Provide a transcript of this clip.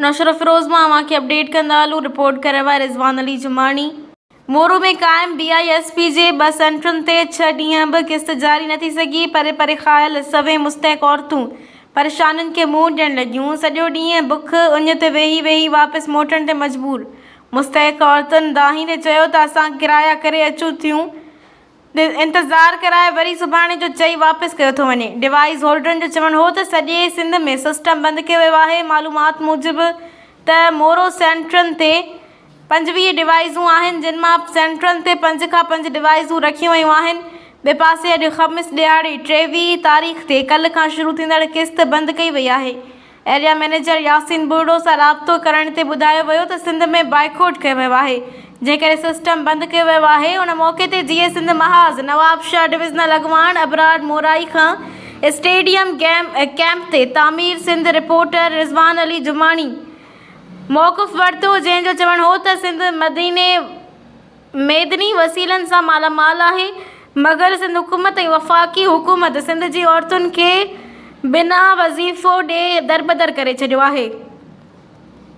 نوشهروفيروز مان اوهان کي اپڊيٽ ڪندا هلون رپورٽ ڪري رهيو آهي رضوان علي جماڻي. مورو ۾ قائم بي I S P جي ٻه سينٽرن تي ڇهه ڏينهن به قسط جاري نه ٿي سگهي، پري پري کان آيل سوين مستحق عورتون پريشانين کي منهن ڏيڻ لڳيون، سڄو ڏينهن بک اڃ تي ويهي ويهي واپس موٽڻ تي مجبور مستحق عورتن دانهيندي چيو ته اسان ڪرايا ڪري اچون ٿيون، انتظار ڪرائي وري سڀاڻي جو چئي واپس ڪيو ٿو وڃي. ڊوائيس هولڊرن جو چوڻ هو ته سڄي سنڌ ۾ سسٽم بند ڪيو ويو آهي، معلومات موجب ته مورو سينٽرن تي 25 ڊوائيسون آهن جن مان سينٽرن تي پنج کان پنج ڊوائيسون رکيون ويون آهن، ٻئي پاسي اڄ خميس ڏهاڙي 23 تاريخ تي ڪلهه کان شروع ٿيندڙ قسط بند ڪئي وئي آهي. ايريا مئنيجر ياسين ٻرڙو سان رابطو ڪرڻ تي ٻڌايو ويو ته سنڌ ۾ بائيڪاٽ ڪيو ويو آهي جنهن ڪري سسٽم بند ڪيو ويو آهي ان موقعي تي جيئي سنڌ محاذ نوابشاهه ڊويزنل اڳواڻ ابرار مورائي کان اسٽيڊيم ڪئمپ تي تعمير سنڌ رپورٽر رضوان علي جماڻي موقف ورتو جنهن جو چوڻ هو ته سنڌ مديني معدني وسيلن سان مالا مال آهي مگر سنڌ حڪومت ۽ وفاقي حڪومت سنڌ جي عورتن کي بنا وظيفو ڏئي دربدر ڪري ڇڏيو آهي.